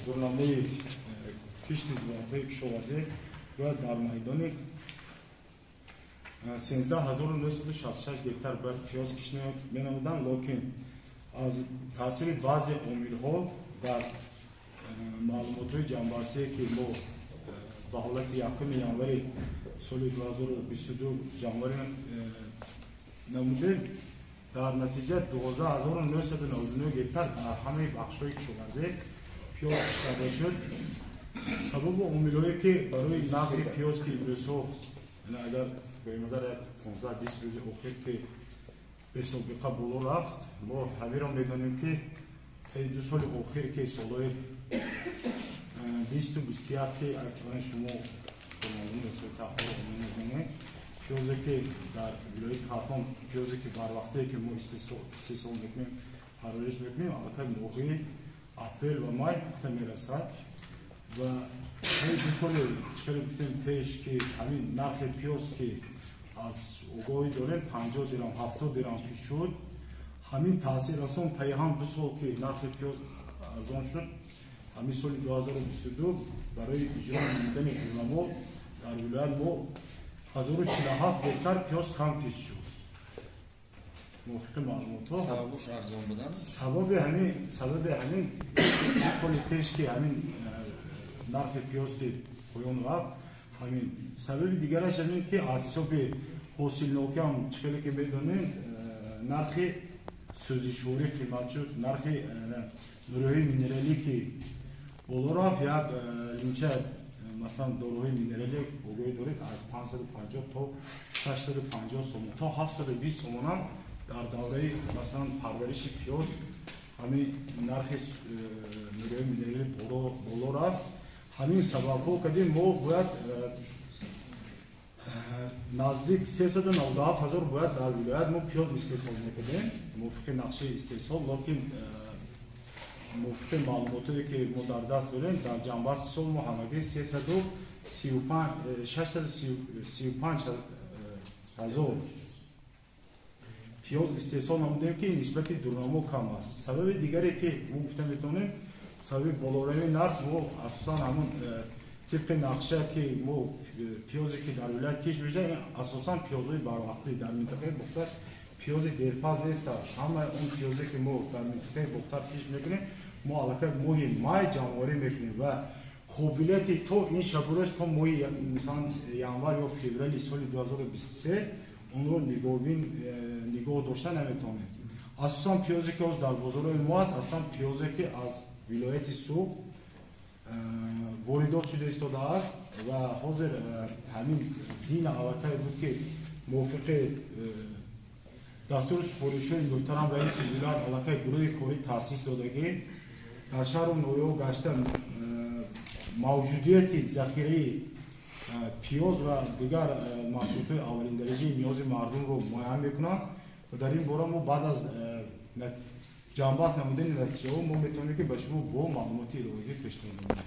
дурнамои кишти зироатҳои кишоварзӣ бояд дар майдони 13966 гектар бояд пиёз кишт менамуданд, лекин аз таъсири баъзе омилҳо дар маълумотҳои ҷамъбастие, ки мо ба ҳолати 1 январи соли 2022 ҷамъварӣ намудем, дар натиҷа 12999 гектар дар ҳамаи бахшҳои кишоварзӣ пиёз кишт карда шуд. Сабабу омилҳое, ки барои нархи пиёз, ки имрӯзҳо, агар гӯем, агар як 15-20 рӯзи охир ки бесобиқа боло рафт, мо ҳамеро медонем, ки таи 2 соли охир, ки солҳои 20-у 21, ки шумо медонед, пиёзе ки дар вилояти Хатлон, пиёзе ки барвақтае ки мо истеҳсол мекунем, парвариш мекунем, аллакай моҳи апрел ва май пухта мерасад. Ва таи 2 соли чӣ гуфтем пеш, ки ҳамин нархи пиёз, ки аз огоҳӣ дорем, 50 дирам, 70 дирам ки шуд, ҳамин таъсир расон. Таи ҳам 2 сол ки нархи пиёз арзон шуд, ҳамин соли 2022 барои иҷро намудани дурнамо дар вилоят мо 1047 гектар пиёз кам кишт шуд, мувофиқи маълумотҳо. Сабабуш арзон будан? Сабаби ҳамин 2 соли пеш, ки ҳамин нархи пиёз ки поён рафт, ҳамин. Сабаби дигараш ҳамин, ки аз ҳисоби ҳосилнокӣ ҳам, чӣ хеле ки медонем, нархи сӯзишворӣ қимат шуд, нархи нурӯҳои минералӣ ки боло рафт. Як линча, масалан, доруҳои минералӣ, огоҳӣ доред, аз 550 то 650 сомон, то 720 сомонам дар давраи, масалан, парвариши пиёз ҳамин нархи нурӯҳои минералӣ боло рафт. Ҳамин сабабҳо кардем, мо бояд наздик 397 ҳазор бояд дар вилоят мо пиёз истеҳсол мекардем мувофиқи нақшаи истеҳсол, лекин мувофиқи маълумотое, ки мо дар даст дорем, дар ҷамъбасти сол мо ҳамагӣ 635 ҳазор пиёз истеҳсол намудем, ки нисбати дурнамо кам аст. Сабаби дигаре, ки мо гуфта метавонем, сабаби болоравии нарх, мо асосан ҳамун тибқи нақша, ки мо пиёзе, ки дар вилоят кишт мешавад, ин асосан пиёзҳои барвақтӣ. Дар минтақаи Бохтар пиёзи дерпаз нест аст. Ҳамаи он пиёзе, ки мо дар минтақаи Бохтар кишт мекунем, мо аллакай моҳи май ҷамъоварӣ мекунем ва қобилияти то ин шабурӯз, то моҳи, мисалан, январ ё феврали соли 2023 онро нигоҳбин нигоҳ дошта наметавонем. Асосан пиёзе, ки ҳоз дар бозорҳои мо аст, асосан пиёзе, ки аз вилояти Суғд воридот шуда истодааст. Ва ҳозир ҳамин дина аллакай буд, ки мувофиқи дастуру супоришҳои муҳтарам раиси вилоят аллакай гурӯҳи корӣ таъсис додагӣ, дар шаҳру ноҳияҳо гашта, мавҷудияти захираи пиёз ва дигар маҳсулотҳои аввалиндараҷаи ниёзи мардумро муайян мекунанд. Ва дар ин бора мо баъд аз ҷамъбаст намудани натиҷаҳо мо метавонем, ки ба шумо бо маълумоти иловагӣ пешниҳод намоем.